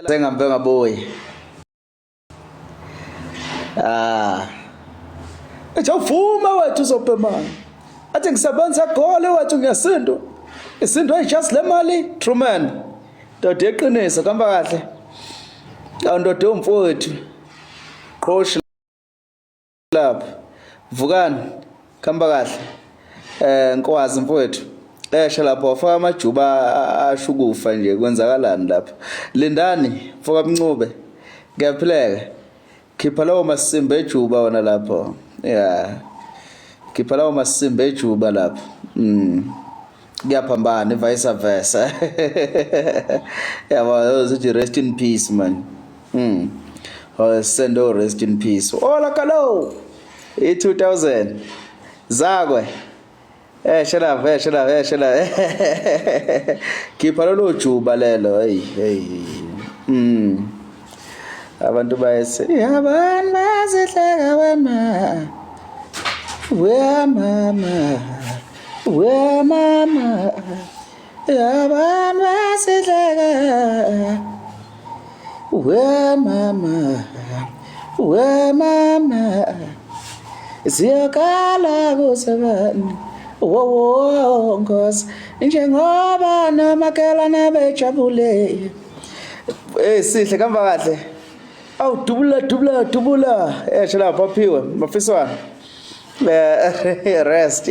Sengihambe ngabuya. Ah. Ethi awuvuma wethu uzobhemana. Athi ngisebenza egoli wethu ngiyasindwa. Isindwa just le mali true man. Ndoda yeqiniso kamba kahle. Awu ndoda yomfowethu. Qhoshi lapha vukani khamba kahle eh nkwazi mfowethu esha lapho wafaka amajuba ashukufa nje kwenzakalani lapha lindani mfoka mncube kuyaphileka khipha lawo masimba ejuba wona lapho yeah khipha lawo masimba ejuba lapho kuyaphambana vice versa yabo uthi rest in peace man oh send all rest in peace hola kalo i2000 zakwe eh shela ve shela ve shela khipha lolo juba lelo hey hey abantu bayese abantu bazihleka wema we mama we mama abantu bazihleka we mama we mama ziyakhala kusebani wowo nkosi njengoba nomakhelwane bejabule. Eh sihle kamba kahle. Awu dubula dubula dubula. Eh shala baphiwe mafiswana. Eh rest.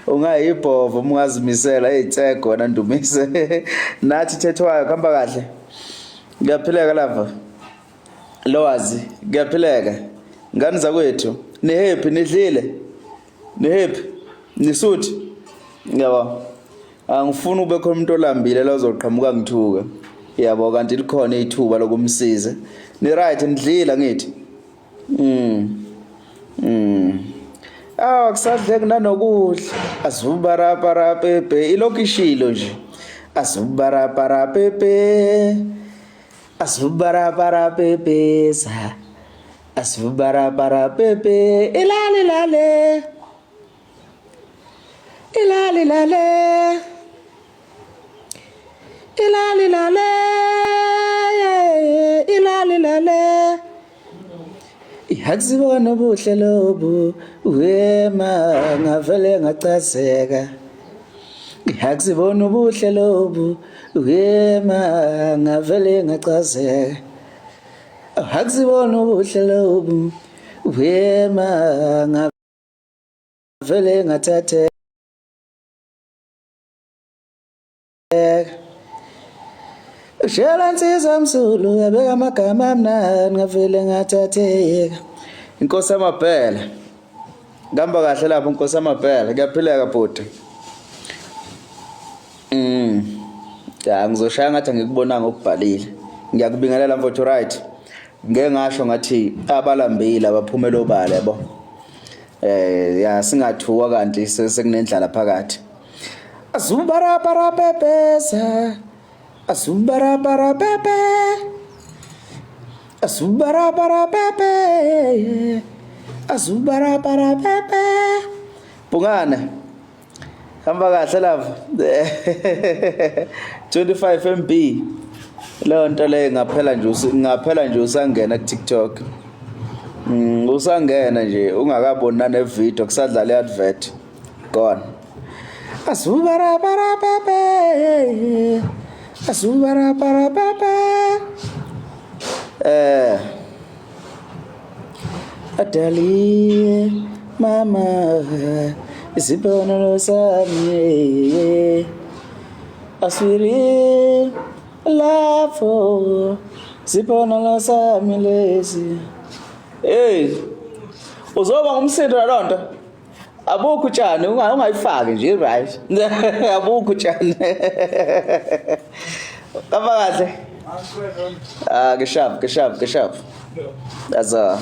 Ungayibhova uma ungazimisela ezitsego wena ndumise. Nathi thethwayo khamba kahle. Ngiyaphileka lapha. Lowazi kuyaphileka. Ngani zakwethu ni happy nidlile. Ni happy nisuthi. Ngiyabonga. Angifuni ube khona umuntu olambile la ozoqhamuka ngithuka. Yabo kanti likhona ithuba lokumsiza. Ni right nidlile ngithi. Ah kusadleki nanokudla. Azubarapara pepe ilokhu ishilo nje. Azubarapara pepe. Azubarapara pepe sa. Azubarapara pepe ilale lale. Ilali lale. Ilali lale. Ilali lale. Ihakuzibona ubuhle lobu wema ngavele ngacazeka. Ihakuzibona ubuhle lobu wema ngavele ngacazeka. Hakuzibona ubuhle lobu wema Vele ngathatheka. Shela nsizwa msulu yabeka amagama amnandi ngavele ngathatheka. Inkosi amabhele. Ngihamba kahle lapho Nkosi amabhele kuyaphileka bhuti. Ya ngizoshaya ngathi angikubonanga okubhalile. Ngiyakubingelela mfowethu right. Ngeke ngasho ngathi abalambile abaphumela obala yabo. Eh ya singathuka kanti sekunendlala phakathi. Azubara para pepesa. Azubara para pepe. Azubara para pepe. Azubara para pepe. Bungane. Hamba kahle lapho. 25 MB. Leyo nto leyo ngaphela nje ngaphela nje usangena ku TikTok. Usangena nje ungakaboni nane video kusadlala i-advert. Gone. Azubara para pepe. Azubara para pepe. Eh. Adali mama isibonelo sami aswiri lapho sibonelo sami lesi. Hey uzoba ngumsindo nalonto abukho utshani ungayifaki nje right abukho utshani kamba kahle ah ke sharp ke sharp ke sharp aza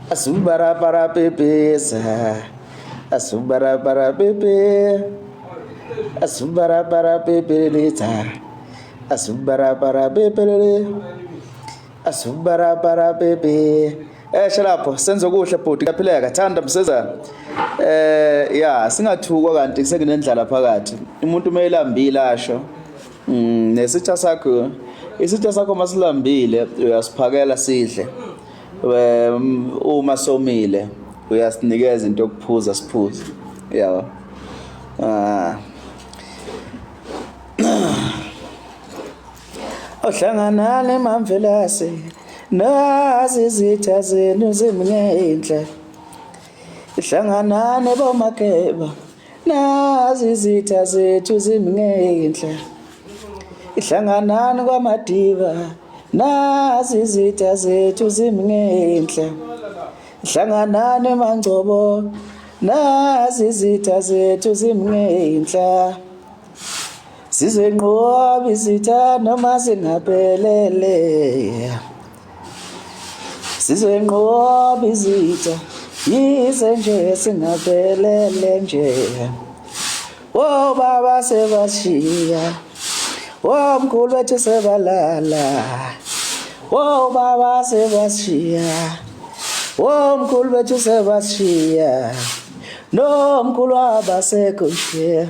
asubarabara pepesa asubarabara pepe asubarabara pepeleta asubarabara pepelele asubarabara pepe. Eh shalapho senze okuhle bhuti kuyaphileka thanda msezana. Eh ya singathukwa kanti sekunendlala phakathi. Umuntu uma elambile asho. Nesitha sakho, isitha sakho masilambile uyasiphakela sidle. Uma somile uyasinikeza into yokuphuza siphuze. Yabo. Ah. Ohlanganani mamvelase nazi izitha zenu zimngenhla. Hlanganani bomakeba nazi izitha zethu zimngenhla. Hlanganani kwamadiba nazi izitha zethu zimngenhla. Hlanganani mangcobo nazi izitha zethu zimngenhla. Sizenqoba izitha noma singaphelele. Sizenqoba izitha yize nje singaphelele nje. Oh baba sebashiya. Oh mkhulu wethu sebalala. Oh baba sebashiya. Oh mkhulu wethu sebashiya. No mkhulu abasekho nje.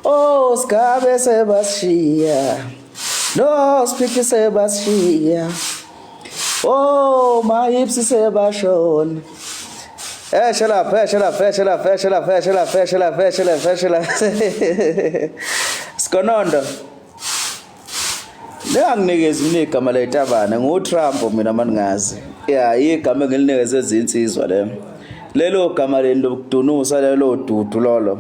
Oh sigabe sebashiya. No siphikhi sebashiya. Oh mahipsi sebashona. Eshe lapha, eshe lapha, eshe lapha, eshe lapha, eshe lapha, eshe lapha, eshe lapha, eshe lapha. Sikonondo. Ninganginikezi mina igama letabane, nguTrump mina maningazi. Ya, igama engilinikeze izinsizwa le. Lelo gama leli lokudunusa lelo dudu lolo.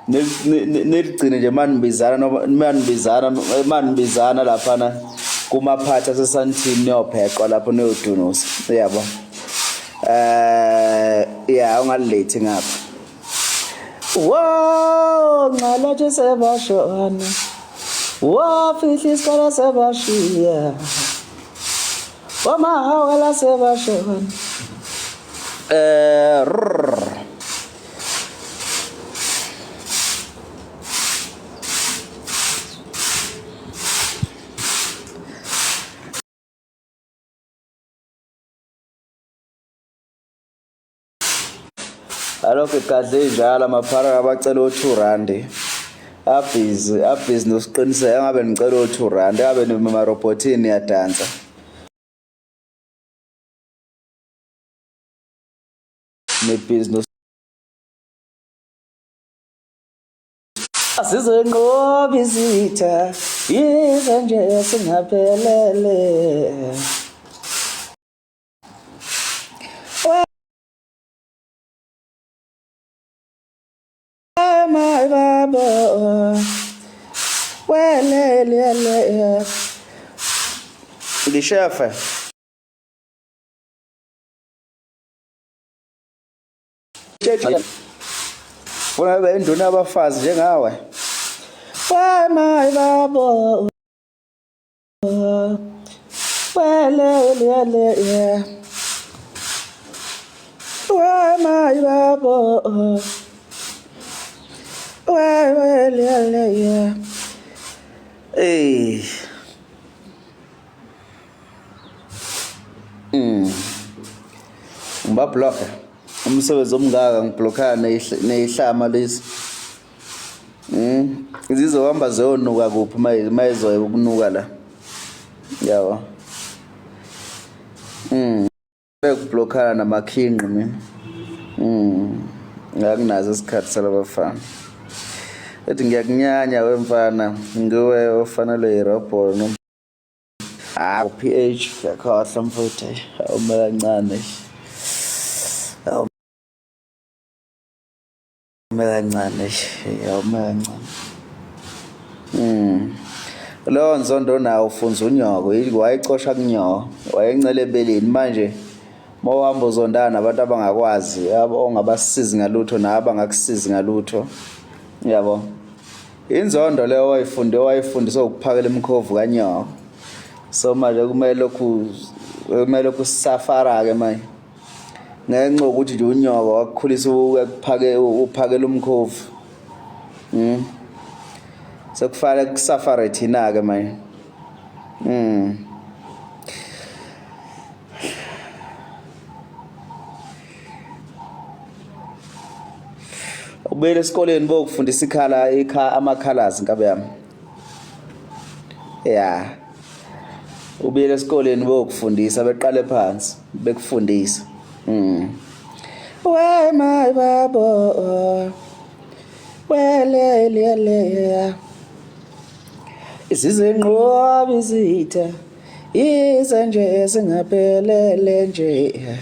Niligcine nje manibizana noma manibizana manibizana laphana kumaphathi aseSandton niyopheqwa lapho niyodunusa. Yabo. Eh, ya ungalilethi ngapha. Wo nxalatshe sebashona. Wafihla isikhala sebashiya. Wamahawela sebashona. Eh rrr. Alokhu egadle njalo amaphara abacela o-2 rand. Abhizi, abhizi nosiqiniseko engabe nicela o-2 rand, engabe nimarobhothini niyadansa. Nibhizi nos Sizenqoba izitha yize nje singaphelele. My baba welelele ngishefe funa ube induna yabafazi njengawe. My baba welelele my baba welelele. Hey. Ngibablock. Umsebenzi omngaka ngiblockana neyihlama lezi. Zizohamba ziyonuka kuphi mayizoya ukunuka la. Yabo. Bekublockana namakhinqi mina. Nganginazo isikhathi salabafana. Ethi ngiyakunyanya wemfana, nguwe ofanelwe yirobhono. Ah, pH ngiyakhohlwa mfowethu. Awume kancane. Awume kancane. Awume kancane. Lowo nzondo nawo ufunza unyoko, wayecosha kunyoko, wayencela ebeleni manje mawuhamba uzondana nabantu abangakwazi, ongabasizi ngalutho nabangakusizi ngalutho. Yabo. Inzondo leyo wayifunde wayifundiswa ukuphakela imikhovu kanyoko. So manje kumele lokhu kumele kusafara ke manje. Ngenxa yokuthi nje unyoko wakukhulisa ukuphake uphakela umkhovu. Sekufanele kusafare thina ke manje. Ubuyele esikoleni bokufundisa ikhala ikha ama-colors nkabe yami. Ya. Ubuyele esikoleni bokufundisa beqale phansi bekufundisa. We my babo. Wele le le. Isizinqoba izitha. Ize nje singaphelele nje.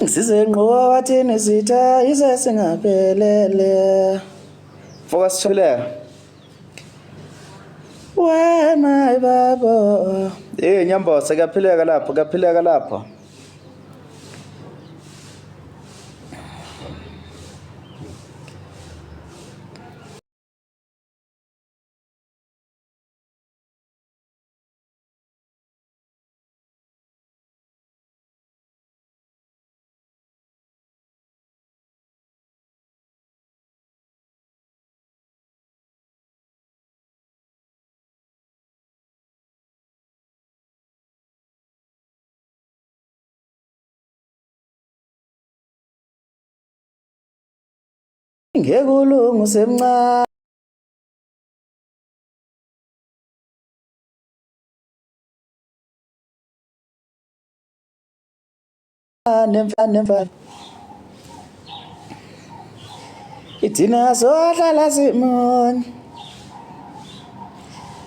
Sizenqoba thina izitha ize singaphelele. Focus Thobile. We my baba. Eh Nyambose kuyaphileka lapho, kuyaphileka lapho. Ngeke ulungu usemncane. Nemfana nemfana. Ithina sohlala simunye.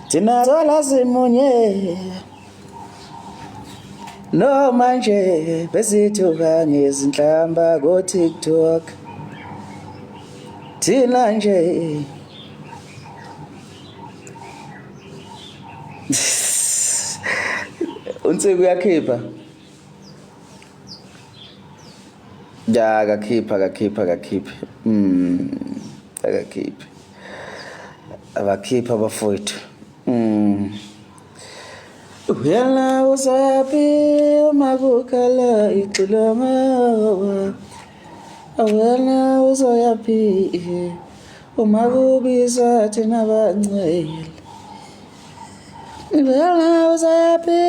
Thina sohlala simunye. Noma nje besithuka ngezinhlamba ko TikTok. Thina nje uNsiki uyakhipha. Ya akakhiphi akakhiphi akakhiphi. Akakhiphi. Abakhiphi abafowethu. Uyala uzaphi uma kukhala ixilongo. Awena uzoyaphi uma kubizwa thina bangcwele. Uyala uzayaphi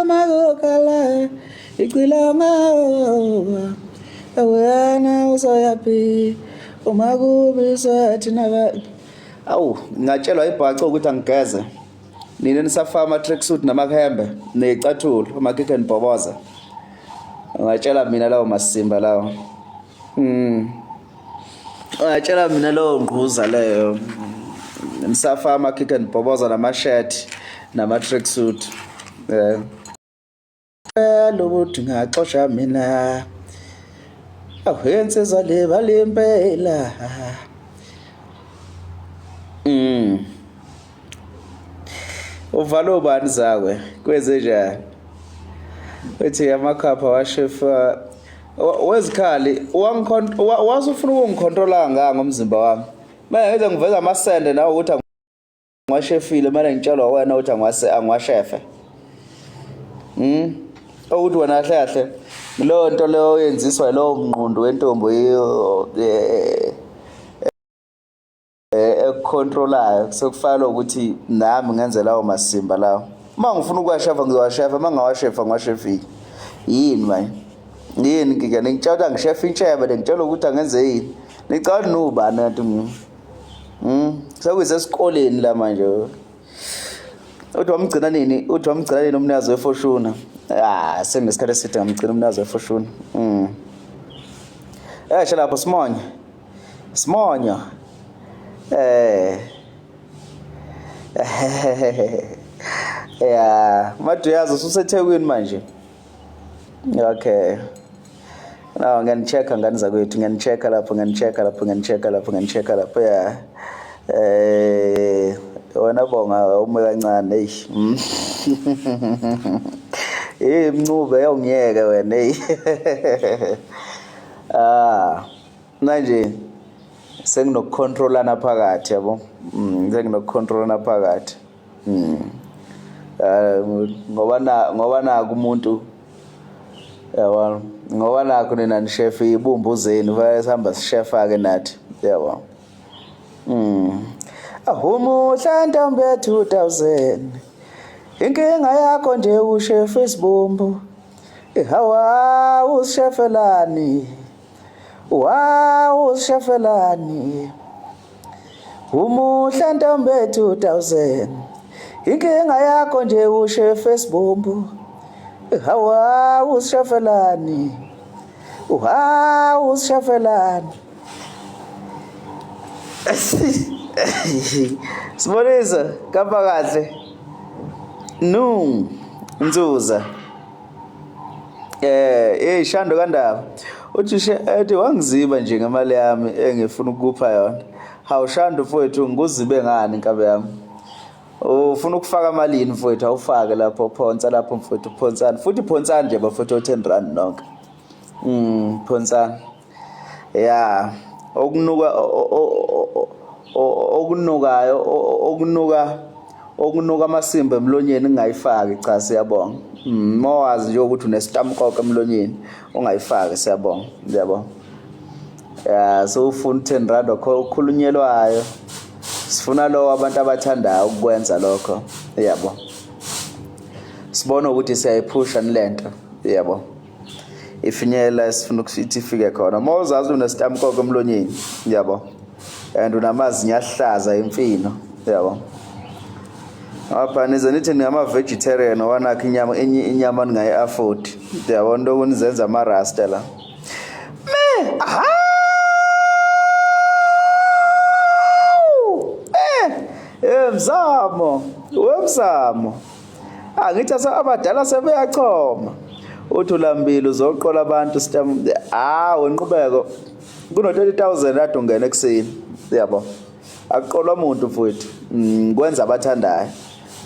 uma kukhala ixilongo. Awena uzoyaphi uma kubizwa thina ba. Awu, ngatshelwa ibhaco ukuthi angigeze. Nina nisafaka ama-tracksuit namahembe ney'cathulo amakhikhe nibhoboza. Ungatshela mina lawo masimba lawo. Ungatshela mina leyo ngquza leyo. Nisafaka amakhikhe nibhoboza nama-shirt nama-tracksuit. Yeah. Ukuthi ngaxosha mina. Awu insizwa le balimpela. Uvalo bani zakwe? Kwenze njani? Uthi amakhapha washefa wezikhali wasufuna ukungikhontrola kangaka ngomzimba wami. Manje ngize ngiveza amasende nawe ukuthi angiwashefile manje ngitshelwa wena ukuthi angiwashefe. Ukuthi wena kahle kahle leyo nto leyo oyenziswa yilowo mnqondo wentombi ekucontrolayo sekufanele ukuthi nami ngenze lawo masimba lawo. Uma ngifuna ukuwashefa ngizowashefa, uma ngawashefa ngiwashefile. Yini manje? Yini ngike ningitshela ukuthi angishefe intshebe, ningitshela ukuthi angenze yini? Nicabanga nubani kanti mina? Sekuyisesikoleni la manje. Uthi wamgcina nini? Uthi wamgcina nini umnikazi weFortuner? Ah, sekunesikhathi eside ngamgcina umnikazi weFortuner. Eh, lapho simonye. Simonyo. Eh. Yeah, maduyazi ususeThekwini manje. Okay. No, ngiyani-check-a ngane zakwethu, ngiyani-check-a lapho, ngiyani-check-a lapho, ngiyani-check-a lapho, ngiyani-check-a lapho, yeah. Eh, wena bonga ume kancane, eish. Eh, Mncube yawungiyeke wena, hey. Ah, manje senginokucontrolana phakathi yabo. Senginokucontrolana phakathi. Ngoba na ngoba naku umuntu yabo, ngoba nakho nina nishefa ibumbu zenu, fanele sihamba sishefa ke nathi yabo. Ahumuhla ntombi 2000. Inkinga yakho nje ushefa isibumbu. Hawa ushefelani? Wa ushefelani? Umuhle ntombi 2000. Inkinga yakho nje ushefe esibombu. Hawa ushefelani? Uha ushefelani? Sibonisa kapa kahle. Nu Nzuza. Eh, Shando kandaba. Uthi ethi wangiziba nje ngemali yami engifuna ukukupha yona. Hawu Shando mfowethu ngikuzibe ngani nkabe yami? Ufuna ukufaka malini mfowethu awufake lapho phonsa lapho mfowethu phonsani. Futhi phonsani nje bafowethu 10 rand nonke. Phonsani. Ya, okunuka okunukayo okunuka okunuka amasimba emlonyeni ngingayifaki cha siyabonga. Mawazi nje ukuthi unestamkoko emlonyeni ungayifaki siyabonga. Ngiyabonga. Ya, so ufuna 10 rand okhulunyelwayo. Sifuna lo abantu abathandayo ukwenza lokho. Yabo. Sibona ukuthi siyayiphusha nilento. Yabo. Ifinyela esifuna ukuthi ifike khona. Uma uzazi unestamkoko emlonyeni, yabo. And unamazinyo ahlaza imfino, yabo. Ngapha nize nithi ningama vegetarian owanakho inyama enye inyama ningayi afford. Yabo into kunizenza ama rasta la. Me, aha! Eh, eh mzamo, wemzamo. Angithi abadala sebeyachoma. Uthi ulambile uzoqola abantu stam. Ah, wenqubeko. Kuno 30000 kade ungena ekuseni. Yabo. Akuqolwa umuntu mfowethu. Kwenza abathandayo.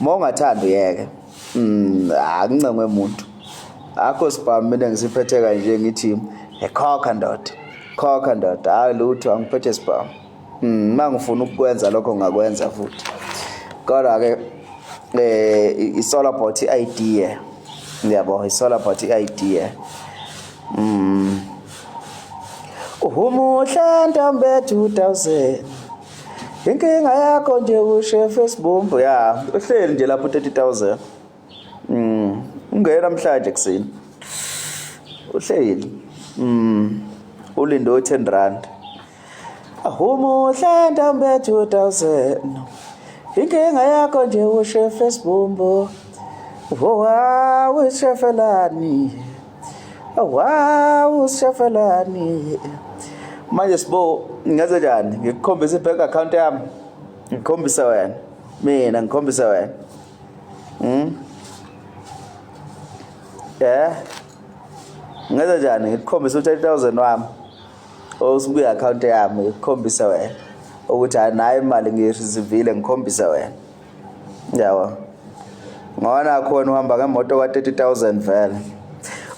Uma ungathandi uyeke. Akuncengwe umuntu. Akho sibhamu mina ngisiphethe kanje ngithi ekhokha ndoda. Khokha ndoda. Hayi lutho angiphethe sibhamu. Uma ngifuna ukukwenza lokho ngakwenza futhi. Kodwa ke it's all about idea. Yabo, it's all about idea. Umuhle ntombi 2000. Inkinga yakho nje ushefe esibomvu ya. Uhleli nje lapho 30000. Ungena namhlanje kuseni. Uhleli. Ulinde u10 rand. Umuhle ntombi 2000. Inkinga yakho nje ushefe esibomvu. Wow, ushefelani? Wow, ushefelani? Manje sibo ngenze njani? Ngikukhombisa i-bank account yami. Ngikhombise wena. Mina ngikhombise wena. Yeah. Ngenze njani? Ngikukhombise u-30000 wami. Osukuyi account yami ngikukhombise wena. Ukuthi hayi nayo imali ngiyirisivile ngikhombise wena. Yabo. Ngona khona uhamba ngemoto ka 30000 vele.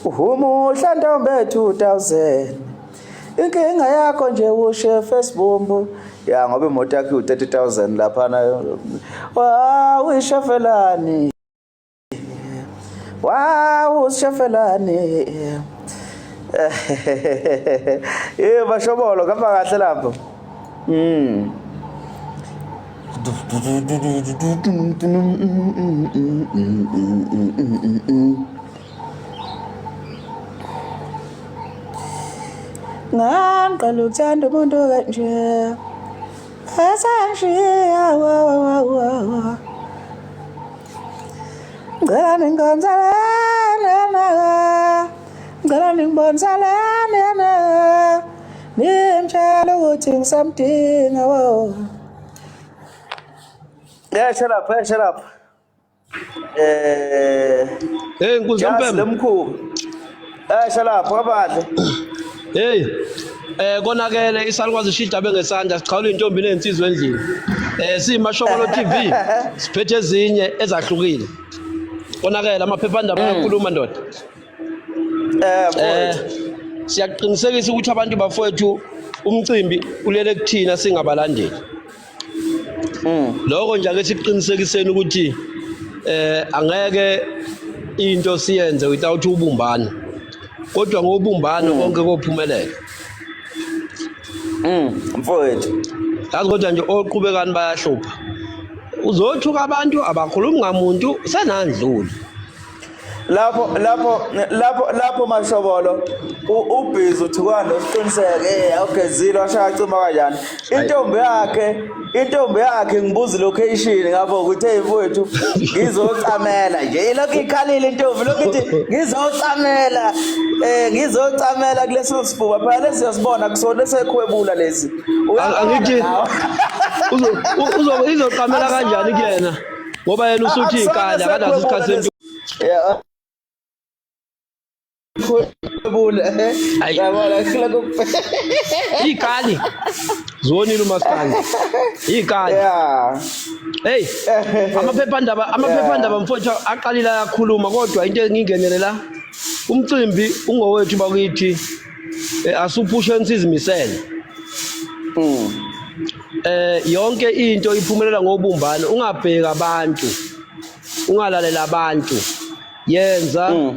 Umuhle ntombi 2000. Inkinga yakho nje ushefe esibombu. Ya ngoba imoto yakho u30000 lapha na. Wow, ushefelani? Wow, ushefelani? Eh bashobolo kamba kahle lapho. Ngangiqala ukuthanda umuntu kanje. Esangishiya wa wa wa wa. Ngicela ningikhonzelane na. Ngicela ningiboniselane na. Nimtshele ukuthi ngisamdinga wo. Esha lapha, esha lapha. Hey Nkunzi Jazi Mpembe. lemkhuba. Esha lapha kabahle. Hey. Konakele isalukwazi shida bengesandla sichawula intombi nezinsizwa endlini. Siyimashokolo TV siphethe ezinye ezahlukile. Konakele amaphephandaba ayakhuluma ndoda. Mfowethu. Siyaqinisekisa ukuthi abantu bafowethu umcimbi ulele kuthina singabalandeli. Lokho nje ake sikuqinisekiseni ukuthi angeke into siyenze without ubumbano. Kodwa ngobumbano konke kophumelela. Mfowethu. Yazi kodwa nje oqhubekani bayahlupha. Uzothuka abantu abakhulumi ngamuntu senandlula. Lapho mashobolo ubhizi uthukana nosiqiniseke, eh, awugezile, washaya cima kanjani intombi yakhe, intombi yakhe ngibuza location ngapho ukuthi, hey mfowethu, ngizocamela nje, ilokhu ikhalile intombi, lokhu ithi ngizocamela, eh, ngizocamela kuleso sifuba phela lesi siyasibona kusona esekhwebula lesi. Angithi izoqamela kanjani kuyena ngoba yena usuthi ikali akanaso isikhathi sento. Yeah. Khwebula. Ayi. Yabona kulokhu. Ikali ziwonile umaskandi ikali. Hey, amaphephandaba mfowethu aqalile ayakhuluma, kodwa into engingenele la, umcimbi ungowethu bakithi, asuphusheni sizimisele. Yonke into iphumelela ngobumbano. Ungabheka abantu, ungalalela abantu, yenza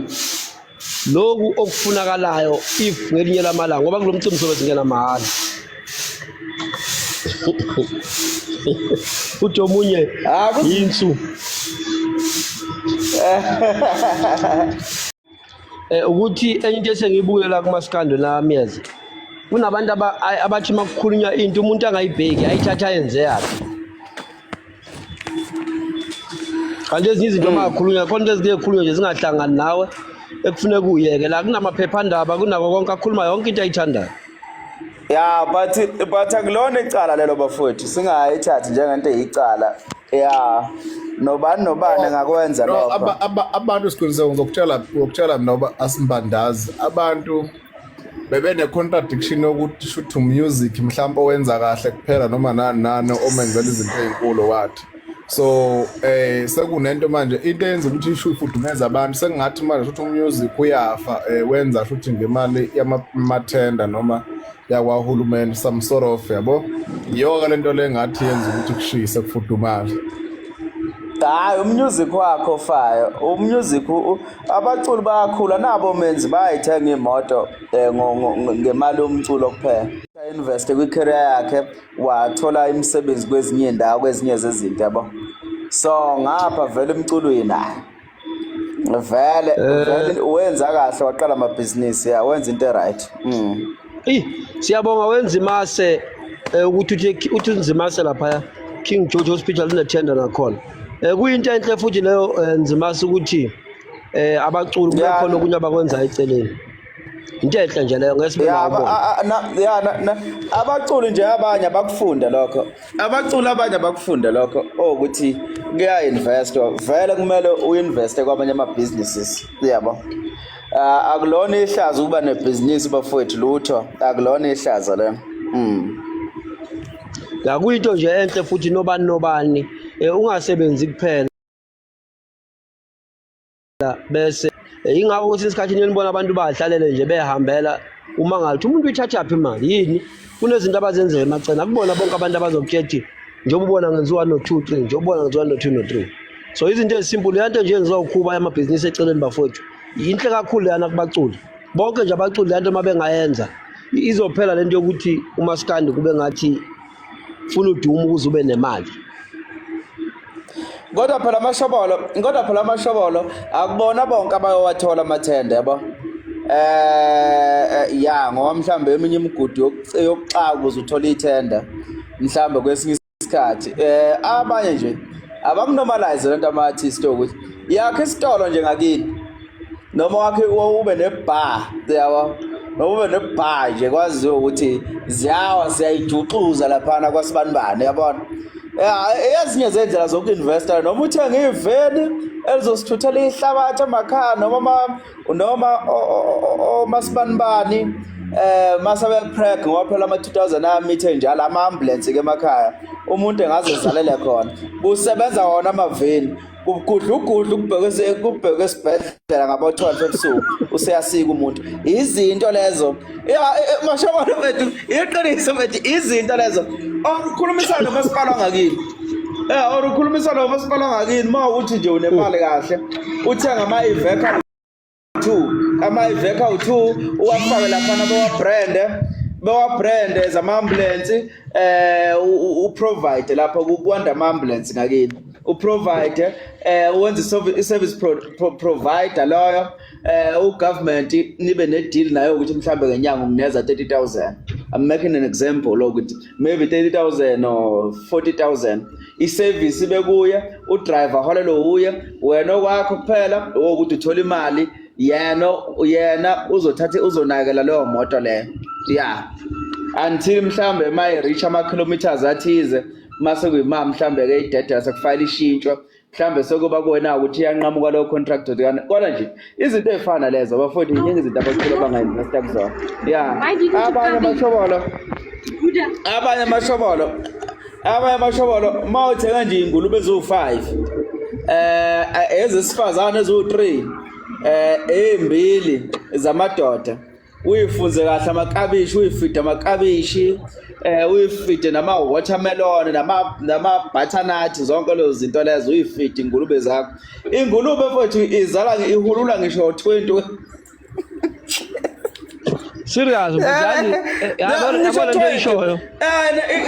lokhu okufunakalayo. If ngelinye lamalanga, ngoba kulo mcimbi sobe singena mahhala, uthi omunye Ah, insu ukuthi enye into esengiyibuke la kumaskando nami yeze, kunabantu abathi makukhulunywa into umuntu angayibheki, ayithatha ayenze yakhe, kanti ezinye izinto makhulunywa khona, into ezike khulunywa nje zingahlangani nawe, ekufuneka uyeke la. Kunamaphephandaba, kunako konke, akhuluma yonke into ayithandayo. Yeah, but akulona icala lelo bafowethu, singayithathi njengento eyicala. Yeah. Nobani nobani engakwenza No, lokho. Abantu, siqiniseko, ngizokutshela noba asimbandazi, abantu bebene contradiction yokuthi shuthi music mhlawumbe owenza kahle kuphela noma nani nani omenzela izinto ezinkulu wathi. So sekunento manje, into eyenza ukuthi isho ifudumeza abantu, sengathi manje shuthi umusic uyafa, wenza shuthi ngemali yamathenda noma yakwahulumeni, some sort of, yabo, yiyo lento le ngathi yenza ukuthi kushise, kufudumale. Hayi, umusic wakho ofayo, umusic abaculi bayakhula nabo, menzi bayayithenga imoto ngemali yomculo kuphela. Invest kwi-career yakhe, wathola imisebenzi kwezinye indawo, kwezinye zezinto, yabo. So ngapha vele emculweni, hayi vele vele wenza kahle, waqala amabhizinisi, ya, wenza into right. Ey, siyabonga wenzimase, ukuthi uthi uNzimase lapha King George Hospital unethenda nakhona. Kuyinto enhle futhi leyo, Nzimase, ukuthi abaculi kube khona okunye abakwenzayo eceleni. Into enhle nje leyo, ngeke sibe nawo umbono. Ya, abaculi nje abanye abakufunda lokho, abaculi abanye abakufunda lokho ukuthi kuya-investwa vele, kumele u-investe kwamanye ama-businesses, yabo. Akulona ihlazo ukuba nebhizinisi bafowethu, lutho, akulona ihlazo le. Ya, kuyinto nje enhle futhi, nobani nobani, ungasebenzi kuphela bese ingakho kwesinye isikhathi nibona abantu badlalele nje behambela, uma ngathi umuntu uyithathaphi imali yini, kunezinto abazenzayo emacena. Akubona bonke abantu abazokutshela ukuthi njengoba ubona ngenziwa no-two three, njengoba ubona ngenziwa no-two no-three. So izinto ezisimple, leya nto nje yenziwa ukhuba yamabhizinisi eceleni bafowethu, yinhle kakhulu leyana kubaculi bonke nje. Abaculi leya nto uma bengayenza, izophela lento yokuthi umaskandi kube ngathi funa udumo ukuze ube nemali. Kodwa phela amashobolo akubona bonke abayowathola amathenda, yabo. Ya, ngoba mhlambe eminye imigudu yokuxaka ukuze uthole ithenda, mhlambe kwesinye isikhathi abanye nje abakunormalize lento, ama-artist, ukuthi yakhe isitolo nje ngakini noma wakhe ube nebar, yabo, noma ube nebar nje, kwaziwa ukuthi ziyawa, siyayijuxuza laphana kwasibanibani, yabona. Ya, ezinye zendlela zoku-investa, noma uthenge iveni elizosithuthela ihlabathi emakhaya, noma omasibanibani mase bepreg, ngoba phela ama-2000 amithe njalo ama-ambulance ke emakhaya, umuntu engaze zalele khona, kusebenza wona amaveni, kugudlugudlu kubheke esibhedlela ngabo-12 ebusuku, useyasika umuntu. Izinto lezo, ya, mashabana mfethu, iqiniso mfethu, izinto lezo, or ukhulumisana nomasipala wangakini, or ukhulumisana nomasipala wangakini, uma ukuthi nje unemali kahle, uthenga ama-Iveco 2, ama-Iveco 2, uwafake laphana, bewabrande zama-ambulance, uprovide lapho, kukwanda ama-ambulance ngakini. Uprovide wenze i-service provider loyo, ugovernment nibe ne deal nayo ukuthi mhlambe ngenyanga ungineza 30,000. I'm making an example ukuthi maybe 30,000 or 40,000, i-service ibe kuye, udriver holele uye, wena okwakho kuphela ukuthi uthola imali, yena uzothatha uzonakela leyo moto leyo, yeah, until mhlambe maye reach ama kilometers athize, mase kuyima mhlambe ke idedela sekufayela ishintshwa, mhlambe sekuba kuwena ukuthi iyanqamuka leyo contract kana. Kodwa nje izinto ey'fana lezo, bafowethu, yiningi izinto abachula abangainvesta kuzona, ya. Abanye amashobolo uma uthenga nje iy'ngulube eziwu-5, ezesifazane eziwu-3, ey'mbili zamadoda, uyifunze kahle amakabishi, uyifide amakabishi, uyifide nama watermelon, nama butternut, zonke lezo zinto lezo uyifide ingulube zakho. Ingulube, mfowethu, izala ihulula ngisho 20. Serious mfowethu, yabona yabona into oyishoyo.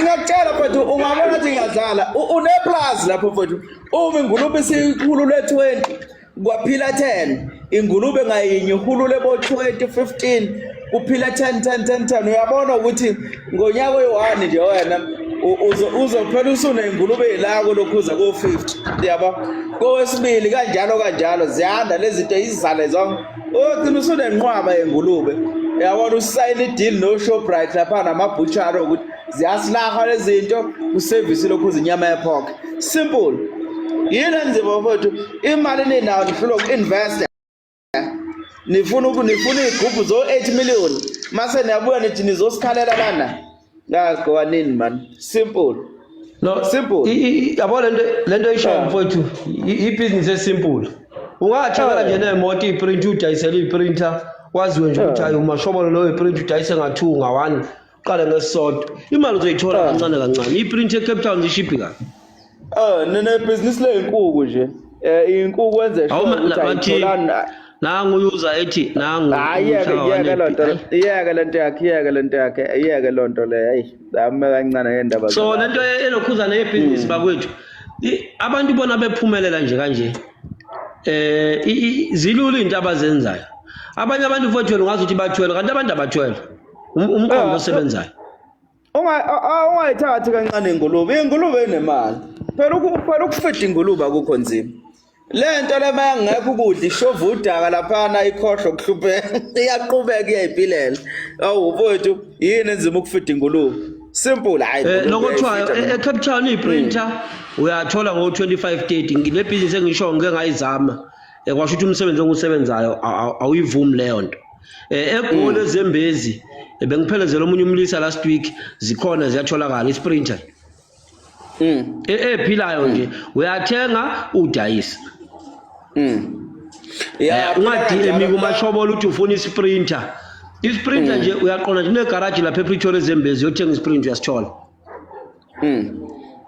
Ngiyakutshela mfowethu, ungabona ukuthi ngiyadlala. Une-plus lapho, mfowethu, uma ingulube isihulule 20, kwaphila 10, ingulube ngayinye ihulule bo 20 15, kuphila 10 10 10 10, uyabona ukuthi ngonyaka oyi-1 nje wena uzophela usuney'ngulube ey'lako lokhuza ko-50, yabo. Kowesibili kanjalo kanjalo, ziyanda lezi zinto, izale zonke, uyogcina usunenqwaba yengulube, uyabona. Usayina i-deal no-Shoprite lapha namabhuchari ukuthi ziyasilaha lezi zinto, usevisi lokhuza inyama yepork. Simple. Yini enzima, mfowethu? Imali ninayo, nihlulwa uku-investa. Nifuna iy'gubhu zo-8 million, mase niyabuya nithi nizosikhalela lana. Ngagqoka nini, man? Simple. No. Simple. Yabo lento oyishoyo, mfowethu, ibhizinisi esimple. Ungathengela nje nemoto iprinter, udayisele iprinter, waziwe nje ukuthi hayi, umashobolo loyo iprinter, udayise nga-two, nga-one, uqale ngesisodwa, imali uzoyithola kancane kancane. Iprinter eCape Town zishibhi kabi. Ninebhizinisi ley'nkukhu nje. Iy'nkukhu wenze sure ukuthi ayitholani. Nangu uyuza ethi nangu. Hayi, yeke yeke lonto, iyeke lento yakhe, iyeke lento yakhe, iyeke lonto le. Hayi, ame kancane ngendaba. So lento elokhuzana yebhizinisi, bakwethu, abantu bona bephumelela nje kanje, zilula into abazenzayo. Abanye abantu, mfowethu, wena ungazi ukuthi bathwele, kanti abantu abathwele. Umqondo osebenzayo. Ungayithathi kancane ingulube. Ingulube inemali. Phela ukufida ingulube akukho nzima. Le nto le mayangekho ukudla ishova udaka laphana, ikhohlwa ukuhlupheka, iyaqhubeka iyayipilela. Awu mfowethu, yini enzima ukufida ingulube? Simple, hayi. Ingulube Lokuthiwayo uyayifida. eCape Town iprinter uyathola ngo-25 30. Le business engisho ngike ngayizama, kwasho ukuthi umsebenzi engiwusebenzayo awuyivumi leyo nto. EGoli eZembezi, bengiphelezela omunye umlisa last week, zikhona, ziyatholakala isprinter ephilayo nje, uyathenga udayisa. Unga-DM kumashobolo uthi ufuna isprinter, isprinter nje uyaqonda nje kunegaraji lapha ePretoria eZembezi, uyothenga isprinter, uyasithola.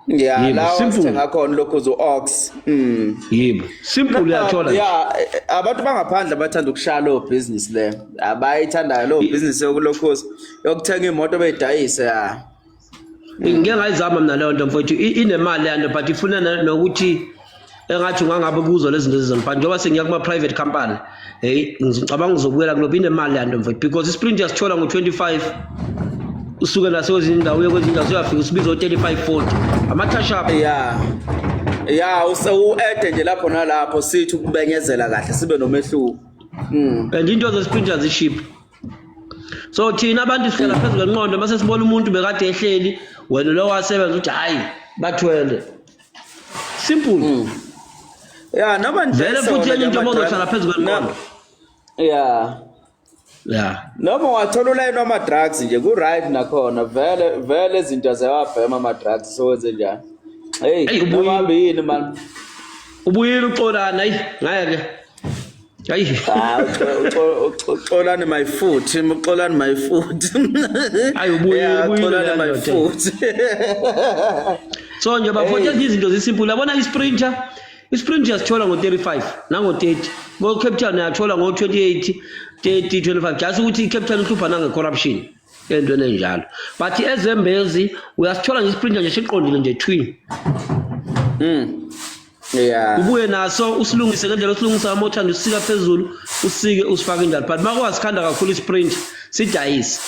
Yeah, Yebo, la simple. wasithenga khona lokhu ox. Yebo, simple, uyathola nje. Yeah, abantu bangaphandle bathanda ukushaya leyo business le. Abayithandayo leyo business yokulokhuza yokuthenga imoto beyidayise, ya. Ngike ngayizama mina leyo nto, mfowethu, inemali leyo nto, but ifuna nokuthi engathi ungangabe kuzo lezi zinto ezizona, but njengoba sengiya kuma-private company, hey, ngicabanga ngizobuyela kulokho. Inemali leyo nto, mfowethu, because isprint uyasithola ngo-25, usuke nasekwezinye indawo uye kwezinye indawo, usuyafika usibiza o-35 40, ama-touch up. Yeah, u-ede nje lapho nalapho, sithi ukubenyezela kahle sibe nomehluko. And into zesprinter ziship, so thina abantu sihlala phezu kwenqondo mase sibona umuntu bekade ehleli, wena lo wasebenza, uthi hayi, bathwele. Simple. Yeah, noma nje Vele futhi enye into, uma uzohlala phezu kwenqondo. Noma wathola ulayini wama-drugs nje, ku-right nakhona vele vele, izinto ziyawabhema ama-drugs, so wenze njani? Hey, Eyi, noma hambe yini, man? Ubuyile uXolani, ayi ngeke, ayi. Ah, uXolani my foot, uXolani my foot. Ayi, Yeah, ubuyile uXolani leya my ndoda. foot. So nje bafowethu, ezinye izinto zisimple. Yabona isprinter, isprinter uyasithola ngo-35 nango-30, ko-Cape Town uyathola ngo-28, 30, 25, just ukuthi i-Cape Town ihlupha nange-corruption entweni enjalo, but eZembezi uyasithola nje isprinter nje siqondile nje twin. Ubuye naso usilungise ngendlela osilungisa uma uthanda usika phezulu usike usifake indalo but makwasikhanda kakhulu isprint sidayise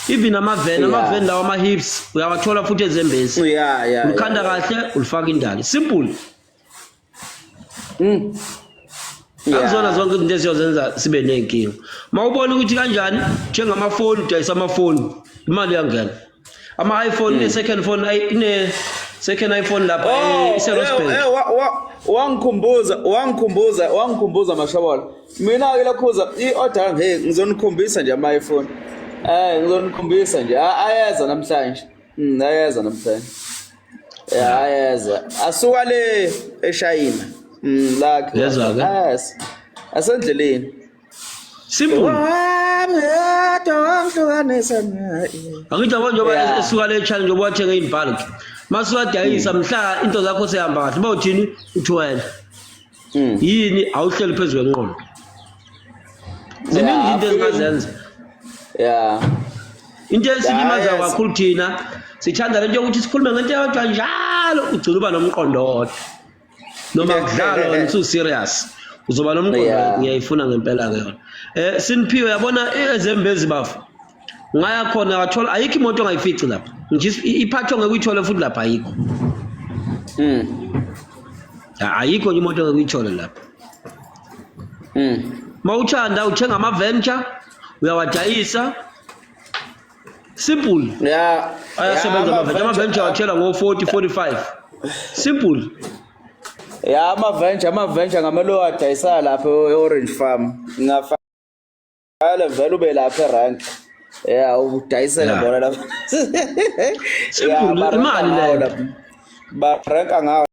even amaveni amaveni lawa ama-hips uyawathola futhi ezembezi ulikhanda kahle ulifaka indalo simple. Akuzona zonke izinto esiyozenza sibe ney'nkinga. Uma ubona ukuthi kanjani njengamafoni udayisa amafoni imali iyangena. Ama-iPhone ine-second phone ine-second iPhone lapha Oh, ise-Rosebank. Wangikhumbuza wangikhumbuza wangikhumbuza Mashobola. Mina ke lokhuza i-order hey ngizonikhombisa nje ama-iPhone. Ngizonikhombisa nje. Ayeza namhlanje. Ayeza namhlanje. Ya ayeza. Asuka le eShayina. Lakhe. Yezwa ke. Yes. Asendleleni. Simple. Wami yedwa wangihlukanisa naye. Angithi yabo njengoba esuka le challenge njengoba wathenga in bulk. Masuka dayisa mhla into zakho sehamba kahle bawuthini uthi wena. Yini awuhleli phezu kwenqondo. Ziningi izinto ezingazenza. Into esilimaza kakhulu thina sithanda lento yokuthi sikhulume ngento eyodwa njalo ugcina uba nomqondo owodwa. Noma kudlalwa wena usu serious. Uzoba nomqondo ngiyayifuna ngempela ke yona. Siniphiwe yabona ezembezi bafo. Ungaya khona wathola ayikho imoto ongayifici lapha. Nje iphathwa ngeke uyithole futhi lapha ayikho. Ayikho nje imoto ngeke uyithole lapha. Mawuthanda uthenga ama venture uyawadayisa. Simple. Ayasebenza ama venture, ama venture wathela ngo 40 45. Simple. Ama venture ngamele uwadayisa lapha e-Orange Farm. Ngafakela vele ube lapha erank. Udayisele bona lapha. Simple, imali leyo. Ba ranka ngawo.